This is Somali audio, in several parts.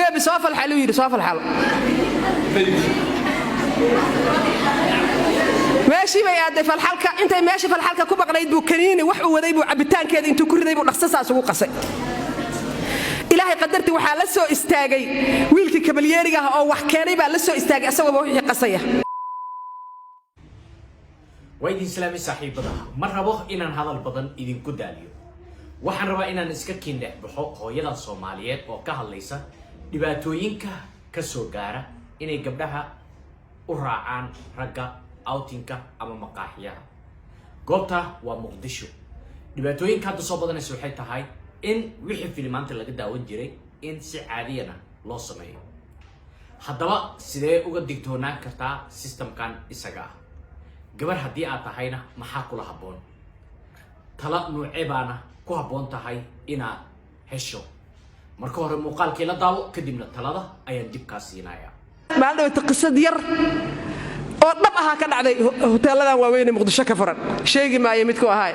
Baby, soo falxaluu yidhi, soo falxalo. Meeshii bay aaday falxalka. Intay meeshii falxalka ku baqnayd buu kaniini wax uu waday buu cabitaankeeda intuu ku riday buu dhaqso saas ugu qasay. Ilaahay qadartii, waxaa la soo istaagay wiilkii kabalyeeriga ah oo wax keenay baa la soo istaagay, isagooba wixii qasaya. Waa idin islaamay, saaxiibada. Ma rabo inaan hadal badan idinku daaliyo. Waxaan rabaa inaan iska kiindhex baxo hooyadan Soomaaliyeed oo ka hadlaysa dhibaatooyinka ka soo gaara inay gabdhaha u raacaan ragga outingka ama maqaaxiyaha. Goobta waa Muqdisho. Dhibaatooyinka hadda soo badanaysa waxay tahay in wixii filimaanta laga daawan jiray in si caadiyana loo sameeyo. Haddaba, sidee uga digtoonaan kartaa systemkan isaga ah? Gabar haddii aad tahayna, maxaa kula habboon? Tala nuucee baana ku habboon tahay inaad hesho? Marka hore muuqaalkii la daawo, kadibna talada ayaan dib kaa siinaya. Maalin dhawata qisad yar oo dhab ahaa ka dhacday hoteelladan waaweyn ee Muqdisho ka furan. Sheegi maayo midku ahaay.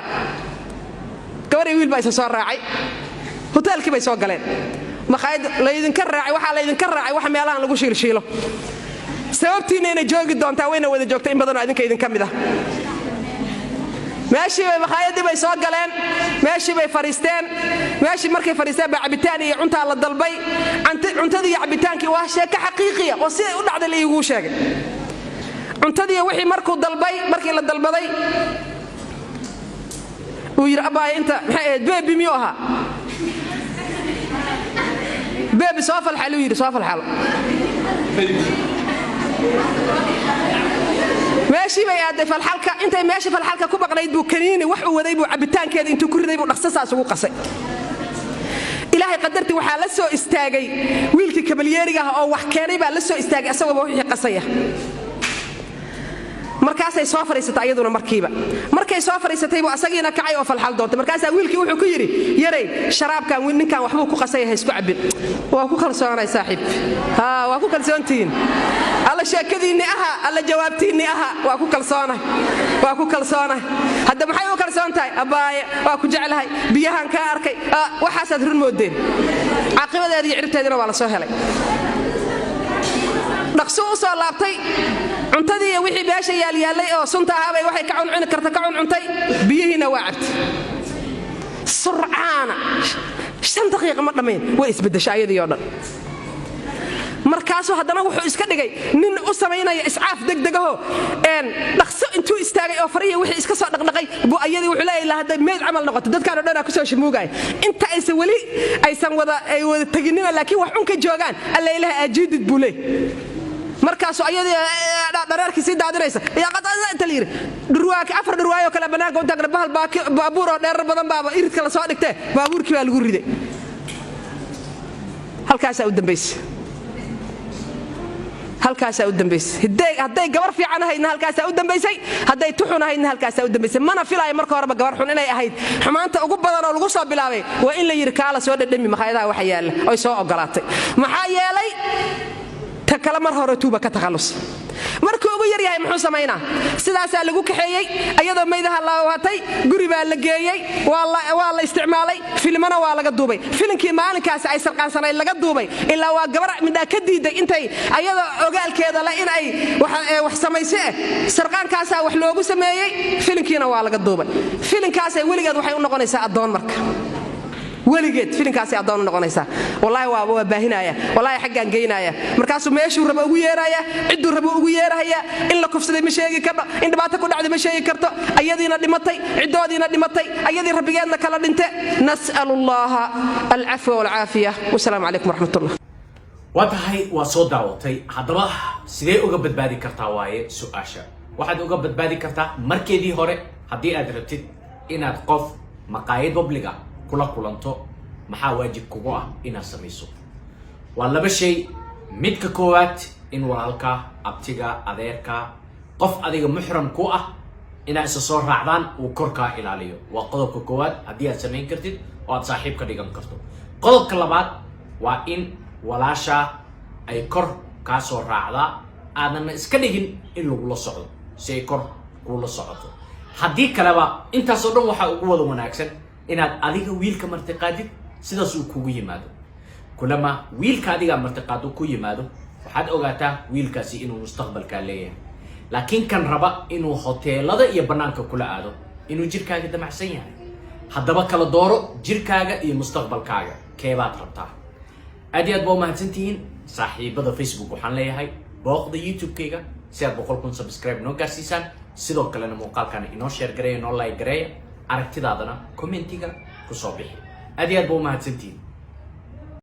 Gabar iyo wiil baa isa soo raacay, hoteelkii bay soo galeen. Makhaayad laydinka raacay, waxaa laydinka raacay wax meelahan lagu shiilshiilo. Sababtiinna inay joogi doontaa, wayna wada joogta in badanoo idinka idinka mid ah. Meeshii bay, makhaayadii bay soo galeen, meeshii bay fadhiisteen. Meeshii markay fadhiisteen baa cabitaan iyo cuntaa la dalbay. Cuntadii iyo cabitaankii, waa sheeko xaqiiqiya oo siday u dhacday la iiguu sheegay. Cuntadii wixii markuu dalbay, markii la dalbaday, uu yidhi: "Abbaaya, inta maxay ahayd? Baby miyuu ahaa? Baby, soo falxaluu yidhi, soo falxalo." Meeshii bay aaday falxalka. Intay meeshii falxalka ku baqnayd buu kaniini wax uu waday buu cabitaankeeda intuu ku riday buu dhaqso saas ugu qasay. Ilaahay qadartii, waxaa la soo istaagay wiilkii kabalyeeriga ah oo wax keenay baa la soo istaagay, isagooba wixii qasaya. Markaasay soo fadhiisatay ayaduna markiiba. Markay soo fadhiisatay buu asagiina kacay oo falxal doontay. Markaasaa wiilkii wuxuu ku yidhi: "Yarey, sharaabkan ninkan waxbuu ku qasaya, ha isku cabbin." "Waa ku kalsoonay, saaxiib." Haa, waa ku kalsoontihiin. Alla sheekadiinni aha, alla jawaabtiinni aha. "Waa ku kalsoonay, waa ku kalsoonay." Hadda maxay u kalsoon tahay? "Abbaaye, waa ku jeclahay, biyahan kaa arkay." Waxaasaad run moodeen. Caaqibadeedi iyo ciribteediina waa la soo helay. Dhaqsu u soo laabtay, cuntadii iyo wixii meesha yaalyaallay oo sunta ahaabay waxay ka cuncuni karta ka cuncuntay, biyihiina waa cabtay. Surcaana, 5 daqiiqa ma dhammayn, way isbeddeshay ayadii oo dhan. Markaasuu haddana wuxuu iska dhigay nin u samaynaya iscaaf degdegaho. Dhaqso intuu istaagay oo farihi wixii iska soo dhaqdhaqay buu ayadii wuxuu leeyahay, hadday meyd camal noqoto, dadkaan o dhan aa kusoo shamuugaya. Inta aysan weli aysan wada ay wada teginina, laakiin wax unka joogaan, alla ilaha aajiidid buu leey. Markaasuu ayadii dhareerkii sii daadinaysa inta la yidhi, dhurwaak afar dhurwaayoo kale bannaanka u taagna, bahal baabuur oo dheerar badan baaba iridka la soo dhigtee, baabuurkii baa lagu riday. Halkaasaa u dambaysa, halkaasaa u dambaysay. Hadday gabar fiican ahaydna, halkaasaa u dambaysay. Hadday tuxun ahaydna, halkaasaa u dambaysay. Mana filaayo marka horeba gabar xun inay ahayd. Xumaanta ugu badan oo lagu soo bilaabay waa in la yidhi: "Kaala soo dhadhami makhaayadaha waxa yaalla." Oy soo ogolaatay. Maxaa yeelay, ta kale mar hore tuuba ka takhallus. Markuu ugu yaryahay muxuu samaynaa? Sidaasaa lagu kaxeeyey ayadoo maydaha la watay. Guri baa la geeyey, waa la isticmaalay, filmana waa laga duubay. Filinkii maalinkaasi ay sarqaansanayd laga duubay, ilaa waa gabar midhaa ka diiday intay ayadoo ogaalkeeda le in ay wax samayse eh, sarqaankaasaa wax loogu sameeyey, filinkiina waa laga duubay. Filinkaasay weligeed waxay u noqonaysaa addoon. Marka weligeed filinkaasay addoon u noqonaysaa. Wallaahi waa baahinaya, wallaahi xaggaan geynaya. Markaasuu meeshuu raba ugu yeeraya, cidduu raba ugu yeerahaya. In la kufsaday ma sheegi karno, in dhibaato ku dhacday ma sheegi karto. Ayadiina dhimatay, ciddoodiina dhimatay, ayadii rabbigeedna kala dhinte. Nas'al Allaha alcafwa walcaafiya. Wasalaamu calaykum waraxmat ullah. Waa tahay, waa soo daawatay. Haddaba, sidee uga badbaadi kartaa waaye su-aasha? Waxaad uga badbaadi kartaa markeedii hore, haddii aad rabtid inaad qof maqaayad public ah kula kulanto, maxaa waajib kugu ah inaad samayso? Waa laba shay. Midka koowaad, in walaalka, abtiga, adeerka, qof adiga muxram ku ah inaad isa soo raacdaan, uu korkaa ilaaliyo. Waa qodobka koowaad, haddii aad samayn kartid oo aad saaxiib ka dhigan karto. Qodobka labaad waa in walaasha ay kor kaa soo raacdaa, aadanna iska dhigin in lagula socdo, si ay kor kuula socoto. Haddii kaleba, intaasoo dhan waxaa ugu wada wanaagsan inaad adiga wiilka martiqaadid, sidaas uu kugu yimaado. Kulama wiilka adigaa martiqaado ku yimaado, waxaad ogaataa wiilkaasi inuu mustaqbalkaa leeyahay. Laakiin kan raba inuu hoteelada iyo bannaanka kula aado, inuu jirkaaga damacsan yahay. Haddaba kala dooro jirkaaga iyo mustaqbalkaaga, keebaad rabtaa? Aad iyo aad baa umahadsantihiin. Saaxiibada Facebook waxaan leeyahay, booqda YouTube-kayga si aad 100,000 subscribe noo gaarsiisaan. Sidoo kalena muuqaalkana inoo share gareeya, inoo like gareeya, aragtidaadana commentiga kusoo bixi. Aad iyo aad baa umahadsantihiin.